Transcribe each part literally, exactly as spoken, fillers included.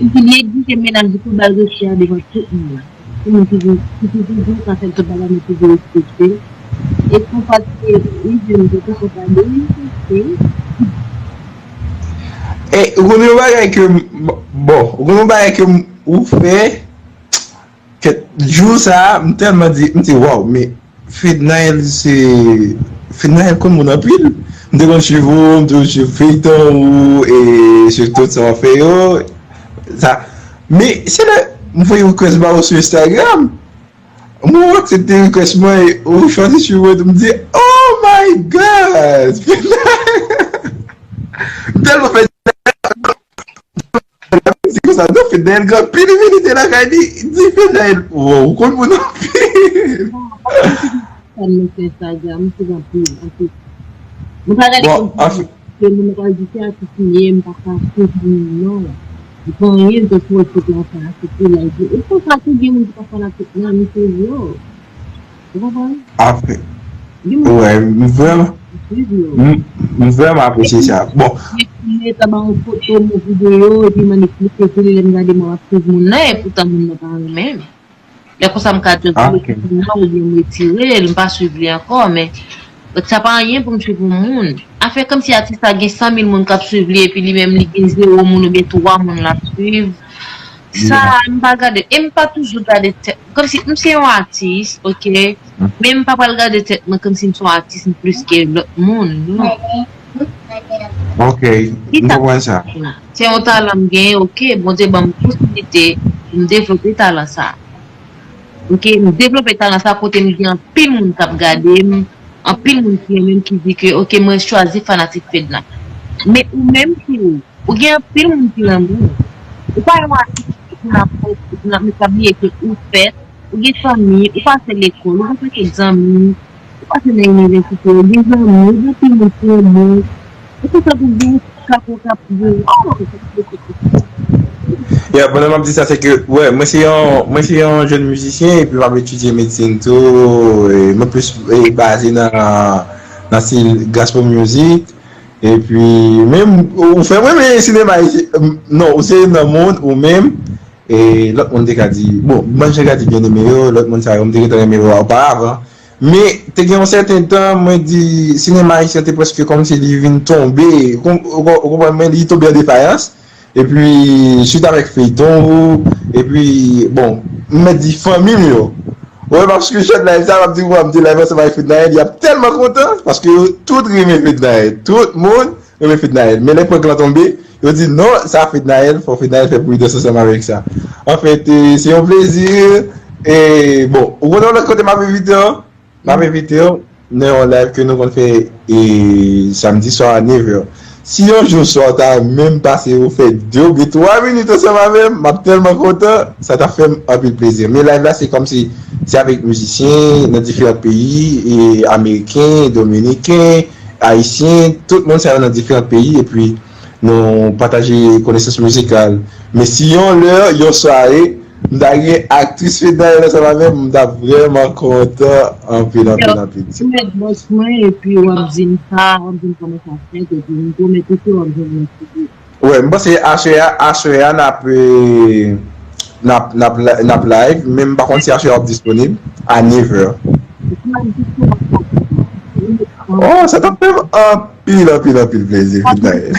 Li egzije mennaj li pou l ba l respè a devan tout moun. Pou moun ki vin, ki toujou di w sa fè l tout bagay, men toujou respekte l. E se yon fwa ki te rive m te poko gade l, se E ou konn yon bagay ke m, bon, ou konn yon bagay ke m, ou fè, kèt, jou sa a, m tèlman di, m di, waw, men Fednaelle se, Fednaelle konn moun anpil. M te konn swiv ou, m te konn swiv feyton ou, e swiv tout sa w ap fè yo. Sa, men se lè m voye request ba ou sou Instagram, mwen aksepte request mwen, e ou chwazi swiv mwen tou, m di, oh my God! M tèlman fè di konsa, non, Fednaelle gen anpil iminite lakay li, di Fednaelle, wow, ou konn moun anpil. Sa m nan sou Instagram, m swiv anpil, anpil. Mwen pa gade Bon, kòm anfen, ke moun nan pral di se atis m ye, m pa ka swiv moun non. M pa anyen, m te sou wòt kote anfanatik li la, epi e konsa tou gen moun ki pa fanatik nan, misye yo. Ou konprann? Anfen, Gen moun wè, m vrèman, ki swiv yo. M, m vrèman apresye sa. Bon, Epi m ta ba yon foto, m yon videyo, epi m annik klike sou li, lè m gade m ap swiv moun nan, e poutan moun nan pa renmen m. Lè konsa m ka just bloke moun nan oubyen m retire l, m pa swiv li ankò, men sa pa anyen pou m swiv yon moun. Afè kòmsi atis la gen san mil moun k ap swiv li epi li menm li gen zewo moun oubyen twa moun l ap swiv. Sa a, m pa gade, e m pa toujou gade tèt, kòmsi m se yon atis, oke, men m pa pral gade tèt mwen kòmsi m se yon atis m plis ke lòt moun, non. Ok, m konprann sa. Se yon talan m genyen, oke, Bondye ban m posiblite pou m devlope talan sa. Oke, m devlope talan sa kote m gen anpil moun k ap gade m, anpil moun ki renmen m ki di ke, oke, mwen chwazi fanatik Fedna. Men ou menm tou, ou gen anpil moun ki renmen w. Ou pa yon atis pou n ap, pou n ap, nou ka bliye ke ou fèt, ou gen fanmi, ou pase lekòl, ou gen pakèt zanmi, ou pase nan inivèsite, ou gen zanmi, ou gen anpil moun ki renmen w. E pou sa pou gen kap ou kap di, oh, Yeah, pandan m ap di sa, se ke, wè, mwen se yon, mwen se yon jèn mizisyen, epi m ap etidye medsin tou, e mwen plis, e, baze nan, nan stil gospel music, epi, men, ou fè mwen renmen sinema isi, non, ou se nan moun, ou menm, e lòt moun te ka di, bon, mwen te ka di byeneme yo, lòt moun sa yo, m te gentan renmen yo oparavan, men, te gen yon sèten tan, mwen di, sinema ayisyen te prèske kòmsi li vin tonbe, ou kon-, ou kon-, ou konprann mwen, li tonbe an defayans, epi, swit avèk feyton ou, epi, bon, m mèt di fanmi m yo. Ou wè, m ap screenshot live sa, m ap di, w ap di live ansanm avèk Fednaelle, y ap tèlman kontan, paske yo tout renmen Fednaelle, tout moun renmen Fednaelle. Men lè prank lan tonbe, yo di, non, sa Fednaelle, fò Fednaelle fè pridans ansanm avèk sa. Anfèt, e, se yon plezi, e, bon, ou konnen lòt kote m ap envite w, M ap envite w nan yon live ke nou konn fè, e, samdi swa a nèf è. Si yon jou swa w ta menm pase ou fè de oubyen twa minit ansanm avè m, m ap tèlman kontan, sa t ap fè m anpil plezi. Men live la, se kòmsi se avèk mizisyen nan diferan peyi, e, ameriken, dominiken, ayisyen, tout moun sa yo nan diferan peyi, epi nou pataje konesans mizikal. Men si yon lè, yon sware, m ta gen aktris Fednaelle ansanm avè m, m ta vrèman kontan anpil, anpil, anpil. Ou mèt bòs mwen, epi w ap di m sa, w ap di m kòman sa fèt, epi m pwomèt ou ke w ap jwenn yon ti. Wè, m panse aswè a, aswè a n ap, e, n ap, n ap, n ap live, men m pa konn si aswè a w ap disponib a nèf è. Oh, sa t ap fè m anpil, anpil, anpil plezi, Fednaelle.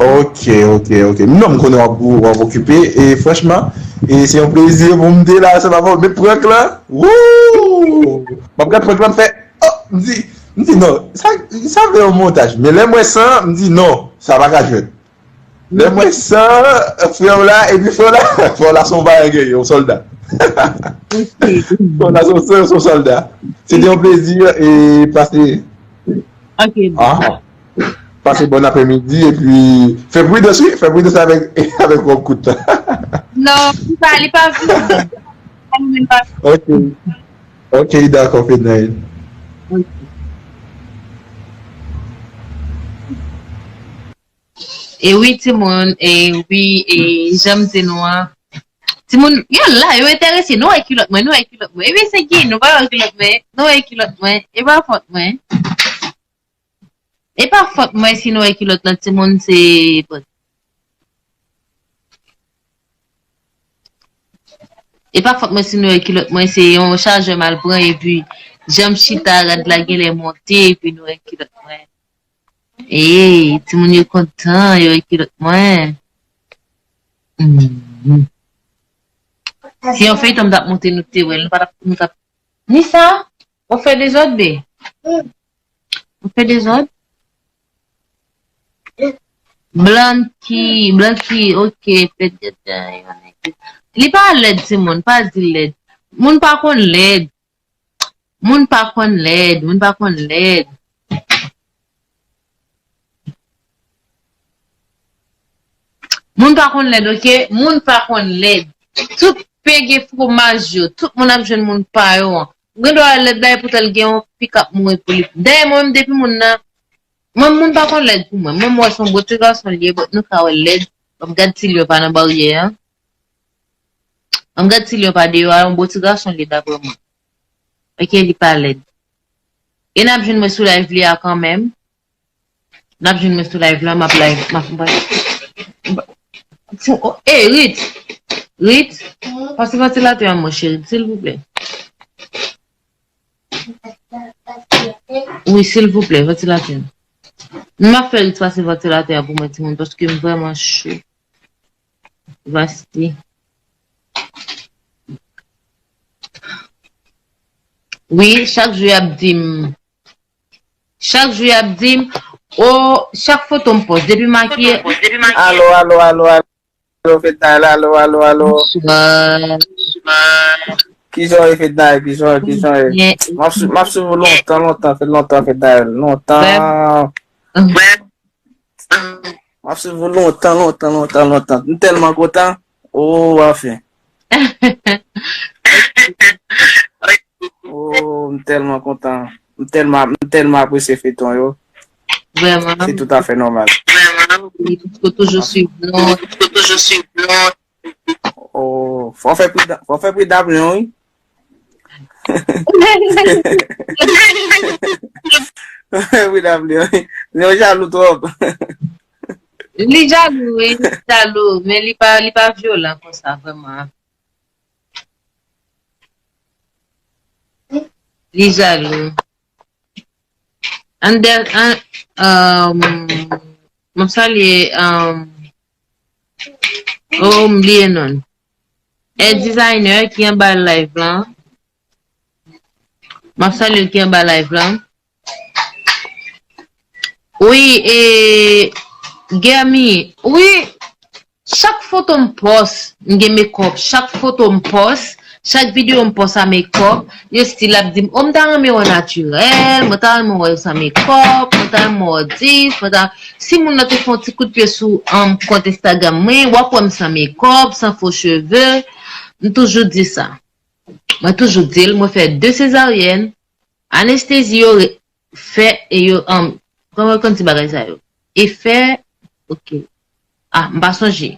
Ok, ok, ok. Non, m konnen w ap, w ap okipe. E franchman, e se yon plezi pou m te la ansanm avè w. Men prank lan, wouw! M ap gad prank lan, m fè, oh, m di, m di non, sa, sa vle yon montaj. Men lè m wè san, m di non, sa pa ka jwèt. Lè m wè san, frè w la, epi frè w la, frè w la se yon bagay, yon sòlda. Frè w la se yon, se yon sòlda. Se te yon plezi e pase. Ok. Ah. Pase bon apremidi epi fè pridans wi, fè pridans avèk, avèk wòb kout la. Non, li pa, li pa vini. Ok. Ok, dakò, Fednaelle. Ok. E wi, timoun, e wi, e jan m di nou an. Timoun, yo la, yo enterese, nou wè kilòt mwen, nou wè kilòt mwen. Epi se ki, nou pa wè kilòt mwen, nou wè kilòt mwen, e pa fòt mwen. E pa fòt mwen si nou wè kilòt lan timoun se. E pa fòt mwen si nou wè kilòt mwen se yon chajè m al pran epi jan m chita rad la genlè monte epi nou wè kilòt mwen. Ey, timoun yo kontan, yo wè kilòt mwen. Mhm. Si yon feyton m t ap monte nou te wè l, nou pa t ap, nou t ap. Nisa, w ap fè dezòd, be? W ap fè dezòd? Blanki, Blanki, ok, pèt gèt yon nèg. Li pa lèd, timoun, pa di l lèd. Moun pa konn lèd. Moun pa konn lèd, moun pa konn lèd. Moun pa konn lèd, ok? Moun pa konn lèd. Tout pye gen fwomaj yo, tout moun ap jwenn moun pa yo an. Ou gen dwa lèd la, epoutan l gen yon fi k ap mouri pou li. Dayè, mwen menm, depi moun nan, mwen, moun pa konn lèd pou mwen. Mwen, m wè se yon bon ti gason li ye, but nou ka wè l lèd. Ban m gad si lyon pa nan baryè an. Ban m gad si lyon pa deyò a, yon bon ti gason li ye, daprè mwen. Ok, li pa lèd. E n ap jwenn mwen sou live li a kanmenm. N ap jwenn mwen sou live la, m ap live, m ap, m ap, oh, eh, Rit! Rit! Pase vantilatè a mwen, cheri, silvouplè. Wi, silvouplè, vantilatè. M ap fè Rit pase vantilatè a pou mwen, timoun, paske m vrèman cho. Vasti. Wi, chak jou y ap di m, chak jou y ap di m, o, chak foto m pòs, depi makiye. Alo, alo, alo, alo, Fednaelle, alo, alo, alo. Bonsoir. Kijan w ye, Fednaelle, kijan w ye, kijan w ye? M ap swiv, m ap swiv ou lontan, lontan, fè lontan, Fednaelle, lontan. M ap swiv ou lontan, lontan, lontan, lontan. M tèlman kontan. Oh, anfen. Oh, m tèlman kontan. M tèlman, m tèlman apresye feyton yo. Vrèman. Se toutafè nòmal. Vrèman. Wi, paske w toujou swiv nou. Oh, fò fè pri, fò fè pri Dablyon, wi. Fò fè pri Dablyon, wi. Li jalou twòp. Li jalou, wi, li jalou, men li pa, li pa vyolan konsa, vrèman. Li jalou. An dè, an, um, m ap salye, um, oh, m bliye non l. E designer ki anba live lan. M ap salye l ki anba live lan. Wi, e, Germi, wi, chak foto m pòs, m gen makeup. Chak foto m pòs, chak videyo m pòs a makeup, yo still ap di m, o, m ta renmen wè natirèl, mwen ta renmen wè w san makeup, mwen ta renmen wè w dis, mwen ta, si moun nan te fè yon ti kout pye sou, um, kont Instagram mwen, w ap wè m san makeup, san fo cheve. M toujou di sa. Mwen toujou di l, mwen fè de sezaryèn, anestezi yo re-, fè e yo, um, kòman yo konn di bagay sa yo? E fè, ok. Ah, m pa sonje.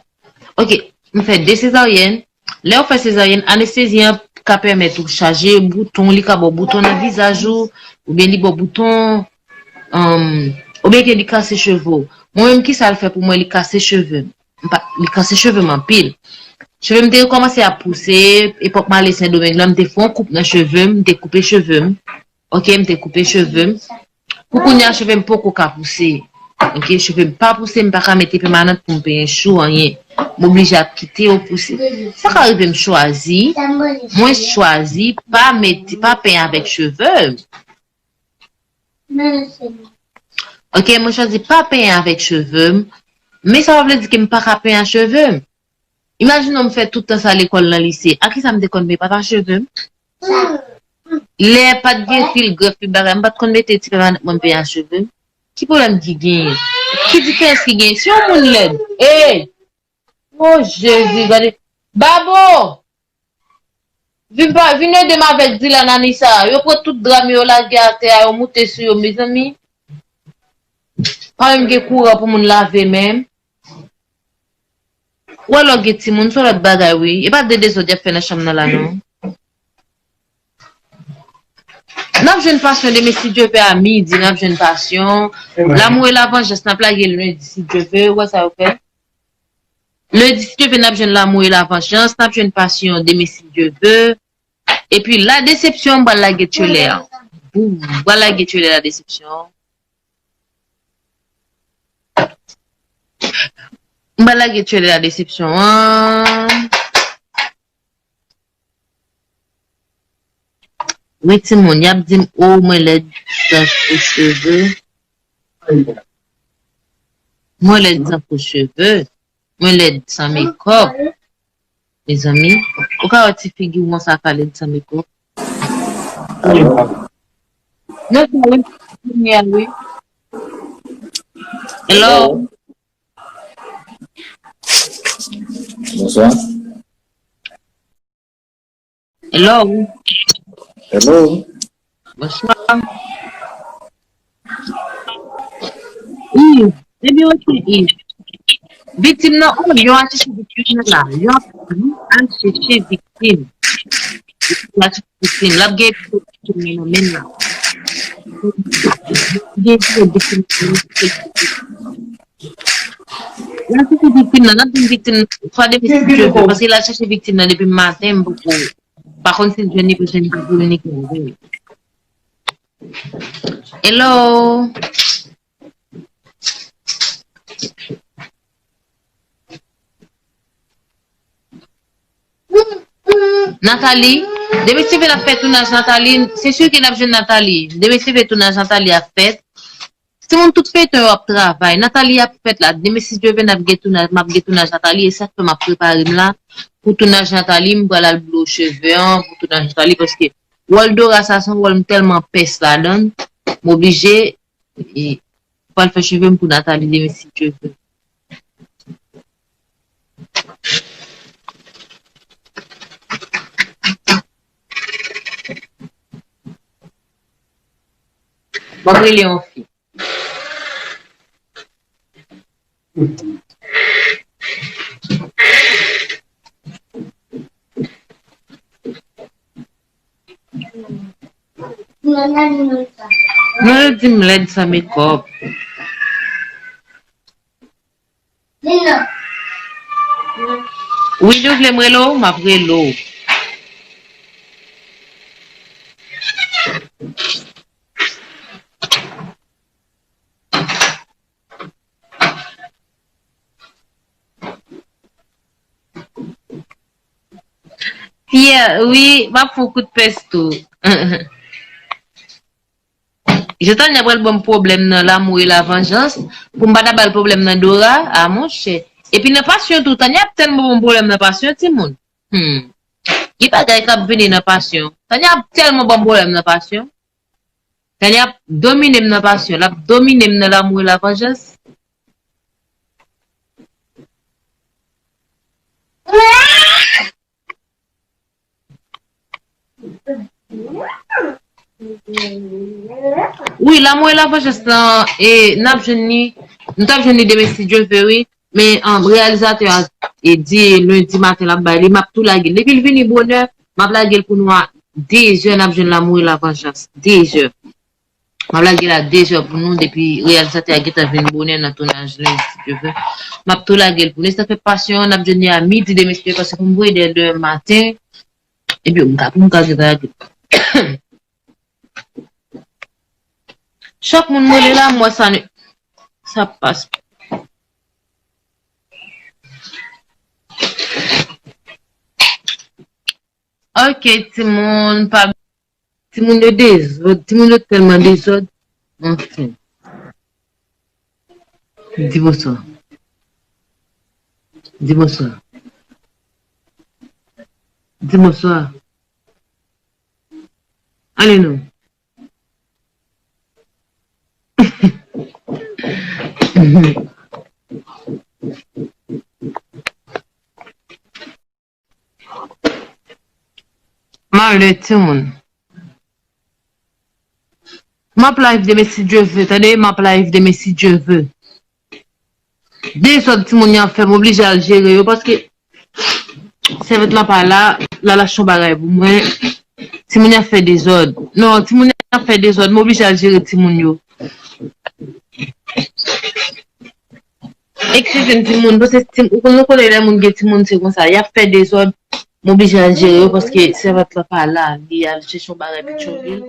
Ok, m fè de sezaryèn. Lè w fè sezaryèn, anestezi an ka pèmèt ou chaje bouton, li ka ba w bouton nan vizaj ou, oubyen li ba w bouton, um, oubyen ke li kase cheve w. Mwen menm, kisa l fè pou mwen, li kase cheve m. M pa, li kase cheve m anpil. Cheve m te rekòmanse ap pouse, epòk m ale Sendomeng lan, m te fè yon koup nan cheve m, m te koupe cheve m. Ok, m te koupe cheve m. Pou kounye a, cheve m poko ka pouse. Ok, cheve m pa pouse, m pa ka mete pèmanant pou m penyen chou, anyen. M oblije ap kite yo pouse. Sa ka rive m chwazi, mwen chwazi pa mete, pa penyen avèk cheve m. Ok, mwen chwazi pa penyen avèk cheve m, men sa pa vle di ke m pa ka penyen cheve m. Imajine w m fè tout tan sa lekòl nan lise. A kisa m te konn penyen papa cheve m? Lè pa t gen fil grèf, fil bagay, m pa t konn mete ti pèmanant mwen m penyen cheve m. Ki pwoblèm ki genyen? Ki diferans ki genyen? Si yon moun lèd, ey! O Jezi, gade. Babo! Vin pa, vin ede m avèk Dylan Anissa. Yo pran tout dra m yo lage atè a, yo moute sou yo, mezanmi. Pa menm gen kouran pou moun lave menm. Ou wè lè w gen timoun, se yon lòt bagay, wi. E pa de dezòd y ap fè nan chanm nan la, non. N ap jwenn pasyon demen si Dye vle a midi, n ap jwenn pasyon. L'amour et la vengeance, n ap lage l lendi si Dye vle. Ou wè sa yo fè? Lendi si Dye vle, n ap jwenn l'amour et la vengeance, n ap jwenn pasyon demen si Dye vle. Epi la desepsyon, m pral lage thriller. Boum, m pral lage thriller la desepsyon. M pral lage thriller la desepsyon an. Wi, timoun, y ap di m, o, mwen lèd san fo cheve. Mwen lèd san fo cheve. Mwen lèd san mekòp. Mezanmi, ou ka wè ti figi w konsa ka lèd san mekòp. Alo? Mwen ka wè kounye a, wi. Hello? Bonswa. Hello? Hello? Bonswa. Wi, ebyen, ok, wi. Viktim nan, o, yo al chèche viktim nan la. Yo al chèche viktim. Yo al chèche viktim. L ap gen viktim nan men la. Gen viktim nan men la. L al chèche viktim nan, l ap jwenn viktim nan. Swa depi si Dye vle, paske l al chèche viktim nan depi maten, m poko, pa konn si l jwenn li, pou jwenn li, pou kominike avè l. Hello. Nathalie, demen si Dye vle n ap fè tounaj Nathalie, se si ke n ap jwenn Nathalie. Demen si Dye vle tounaj Nathalie ap fèt. Timoun, tout feyton yo ap travay. Nathalie ap fèt la. Demen si Dye vle n ap gen tounaj, m ap gen tounaj Nathalie. E sa k fè m ap prepare m la pou tounaj Nathalie. M pral al blow cheve an pou tounaj Nathalie paske wòl Dora sa se yon wòl m tèlman pès ladan l. M oblije, e, pral fè cheve m pou Nathalie demen si Dye vle. M ap rele yon fi. Non, yo di m lèd san mekòp. Wi, nou vle m rele w, m ap rele w. Pierre, wi, m ap fè w kout pès tou. Je Tanya pral ban m pwoblèm nan L'amour et la vengeance, pou m pa ta ba l pwoblèm nan Dora, a monchè. Epi nan pasyon tou, Tanya ap tèlman ban m pwoblèm nan pasyon, timoun. Hmm. Ki bagay k ap vini nan pasyon? Tanya ap tèlman ban m pwoblèm nan pasyon. Tanya ap domine m nan pasyon, l ap domine m nan L'amour et la vengeance. Wi, L'amour et la vengeance lan, e, n ap jwenn li, nou t ap jwenn li demen si Dye vle, wi. Men, um, reyalizatè a, e, di lendi maten l ap bay li, m ap tou lage l. Depi l vini bonè, m ap lage l pou nou a de zè, n ap jwenn L'amour et la vengeance. De zè. M ap lage l a de zè pou nou, depi reyalizatè a gentan vin bonè nan tounaj lendi, si Dye vle. M ap tou lage l pou nou. E sa fè pasyon an, n ap jwenn li a midi demen, si Dye vle, paske pou m voye dèyè demen maten, epi m ka, pou m ka gentan lage l. Chak moun m rele la, m wè sa ne, sa pas. Ok, timoun, pa, timoun yo dezòd, timoun yo tèlman dezòd. Anfen. Di bonswa. Di bonswa. Di bonswa. Ale non. Malè timoun. M ap live demen si Dye vle, tande, m ap live demen si Dye vle. Dezòd timoun yo ap fè, m oblije al jere yo, paske sèvant lan pa la, l al achte yon bagay pou mwen. Timoun yo ap fè dezòd. Non, timoun yo Ap fè dezòd, m oblije al jere timoun yo. Eskize m, timoun, paske ti- ou konn, nou konnen lè moun gen timoun, se konsa, y ap fè dezòd, m oblije al jere yo, paske sèvant lan pa la, li al chèche yon bagay Petyonvil.